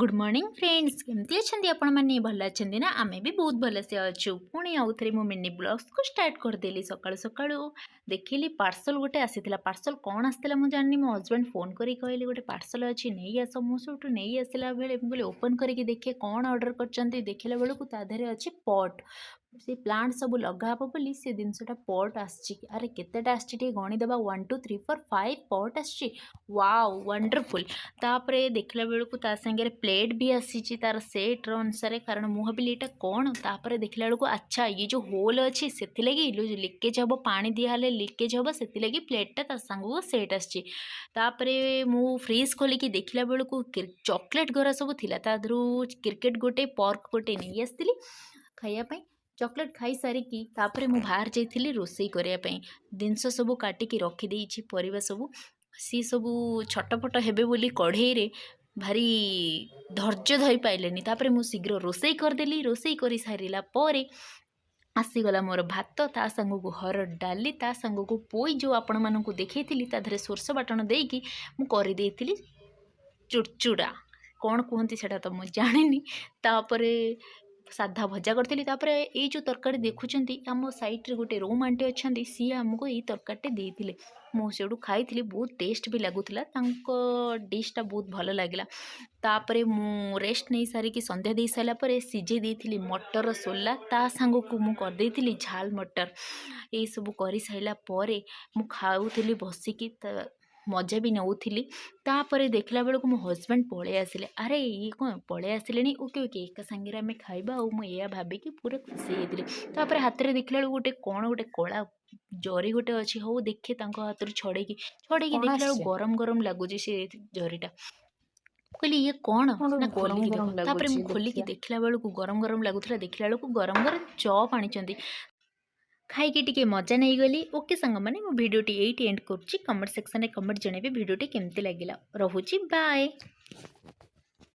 Good morning friends, କେମିତି ଅଛନ୍ତି ଆପଣମାନେ? ଭଲ ଅଛନ୍ତି ନା? ଆମେ ବି ବହୁତ ଭଲସେ ଅଛୁ। ପୁଣି ଆଉଥରେ ମୁଁ ମିନି ବ୍ଲଗ୍ସକୁ ଷ୍ଟାର୍ଟ କରିଦେଲି। ସକାଳୁ ସକାଳୁ ଦେଖିଲି ପାର୍ସଲ୍ ଗୋଟେ ଆସିଥିଲା। ପାର୍ସଲ୍ କ'ଣ ଆସିଥିଲା ମୁଁ ଜାଣିନି। ମୋ ହଜବେଣ୍ଡ ଫୋନ୍ କରି କହିଲେ, ଗୋଟେ ପାର୍ସଲ୍ ଅଛି, ନେଇ ଆସ। ମୁଁ ସେଇଠୁ ନେଇ ଆସିଲା ବେଳେ ମୁଁ କହିଲି, ଓପନ୍ କରିକି ଦେଖେ କ'ଣ ଅର୍ଡ଼ର କରିଛନ୍ତି। ଦେଖିଲା ବେଳକୁ ତା ଦେହରେ ଅଛି ପଟ୍। ସେ ପ୍ଲାଣ୍ଟ ସବୁ ଲଗା ହେବ ବୋଲି ସେ ଜିନିଷଟା ପଟ୍ ଆସିଛି। ଆରେ, କେତେଟା ଆସିଛି ଟିକେ ଗଣିଦେବା। 1, 2, 3, 4, 5 ପଟ୍ ଆସିଛି। ୱାଓ, ୱଣ୍ଡରଫୁଲ୍! ତାପରେ ଦେଖିଲା ବେଳକୁ ତା ସାଙ୍ଗରେ ପ୍ଲେଟ୍ ବି ଆସିଛି ତାର ସେଟ୍ର ଅନୁସାରେ। କାରଣ ମୁଁ ଭାବିଲି ଏଇଟା କ'ଣ। ତାପରେ ଦେଖିଲା ବେଳକୁ ଆଚ୍ଛା, ଇଏ ଯେଉଁ ହୋଲ୍ ଅଛି ସେଥିଲାଗି ଲିକେଜ୍ ହେବ, ପାଣି ଦିଆହେଲେ ଲିକେଜ୍ ହେବ, ସେଥିଲାଗି ପ୍ଲେଟ୍ଟା ତା ସାଙ୍ଗକୁ ସେଟ୍ ଆସିଛି। ତାପରେ ମୁଁ ଫ୍ରିଜ୍ ଖୋଲିକି ଦେଖିଲା ବେଳକୁ ଚକୋଲେଟ୍ ଗୁରା ସବୁ ଥିଲା। ତା ଦେହରୁ କିଟକାଟ୍ ଗୋଟେ, ପର୍କ ଗୋଟେ ନେଇ ଆସିଥିଲି ଖାଇବା ପାଇଁ। ଚକୋଲେଟ୍ ଖାଇସାରିକି ତାପରେ ମୁଁ ବାହାରି ଯାଇଥିଲି ରୋଷେଇ କରିବା ପାଇଁ। ଜିନିଷ ସବୁ କାଟିକି ରଖିଦେଇଛି, ପରିବା ସବୁ। ସିଏ ସବୁ ଛଟପଟ ହେବେ ବୋଲି କଢ଼େଇରେ ଭାରି ଧୈର୍ଯ୍ୟ ଧରି ପାଇଲେନି। ତାପରେ ମୁଁ ଶୀଘ୍ର ରୋଷେଇ କରିଦେଲି। ରୋଷେଇ କରିସାରିଲା ପରେ ଆସିଗଲା ମୋର ଭାତ, ତା ସାଙ୍ଗକୁ ହରଡ଼ ଡାଲି, ତା ସାଙ୍ଗକୁ ପୋଇ ଯେଉଁ ଆପଣମାନଙ୍କୁ ଦେଖେଇଥିଲି, ତା ଦେହରେ ସୋରିଷ ବାଟଣ ଦେଇକି ମୁଁ କରିଦେଇଥିଲି ଚୁଡ଼ଚୁଡ଼ା। କ'ଣ କୁହନ୍ତି ସେଇଟା ତ ମୁଁ ଜାଣିନି। ତାପରେ ସାଧା ଭଜା କରିଥିଲି। ତାପରେ ଏଇ ଯେଉଁ ତରକାରୀ ଦେଖୁଛନ୍ତି, ଆମ ସାଇଡ଼୍ରେ ଗୋଟେ ରୁମ୍ ଆଣ୍ଟି ଅଛନ୍ତି, ସିଏ ଆମକୁ ଏଇ ତରକାରୀଟି ଦେଇଥିଲେ। ମୁଁ ସେଇଠୁ ଖାଇଥିଲି, ବହୁତ ଟେଷ୍ଟ ବି ଲାଗୁଥିଲା। ତାଙ୍କ ଡିଶ୍ଟା ବହୁତ ଭଲ ଲାଗିଲା। ତାପରେ ମୁଁ ରେଷ୍ଟ ନେଇସାରିକି ସନ୍ଧ୍ୟା ଦେଇ ସାରିଲା ପରେ ସିଝେଇ ଦେଇଥିଲି ମଟର ସୋଲା, ତା ସାଙ୍ଗକୁ ମୁଁ କରିଦେଇଥିଲି ଝାଲ ମଟର। ଏଇସବୁ କରିସାରିଲା ପରେ ମୁଁ ଖାଉଥିଲି ବସିକି, ତା ମଜା ବି ନେଉଥିଲି। ତାପରେ ଦେଖିଲା ବେଳକୁ ମୋ ହଜବେଣ୍ଡ ପଳେଇ ଆସିଲେ। ଆରେ, ଇଏ କ'ଣ ପଳେଇ ଆସିଲେଣି? ଓକେ, ଏକା ସାଙ୍ଗରେ ଆମେ ଖାଇବା ଆଉ। ମୁଁ ଏଇଆ ଭାବିକି ପୁରା ଖୁସି ହେଇଥିଲି। ତାପରେ ହାତରେ ଦେଖିଲା ବେଳକୁ ଗୋଟେ କ'ଣ ଗୋଟେ କଳା ଜରି ଗୋଟେ ଅଛି। ହଉ ଦେଖେ ତାଙ୍କ ହାତରୁ ଛଡ଼େଇକି ଛଡ଼େଇକି କଣ ଦେଖିଲା ବେଳକୁ ଆସିଛି? ଗରମ ଗରମ ଲାଗୁଛି ସେ ଜରିଟା। ମୁଁ କହିଲି, ଇଏ କ'ଣ? କଣ ନା, ଗରମ ଖୋଲିକି ଦେଖ। ଗରମ ତାପରେ ଲାଗୁଛି ମୁଁ ଖୋଲିକି ଦେଖିବା। ଦେଖିଲା ବେଳକୁ ଗରମ ଗରମ ଲାଗୁଥିଲା। ଦେଖିଲା ବେଳକୁ ଗରମ ଗରମ ଚପ୍ ଆଣିଛନ୍ତି। ଖାଇକି ଟିକେ ମଜା ନେଇଗଲି। ଓକେ ସାଙ୍ଗମାନେ, ମୁଁ ଭିଡ଼ିଓଟି ଏଇଠି ଏଣ୍ଡ କରୁଛି। କମେଣ୍ଟ ସେକ୍ସନରେ କମେଣ୍ଟ ଜଣାଇବେ ଭିଡ଼ିଓଟି କେମିତି ଲାଗିଲା। ରହୁଛି, ବାଏ।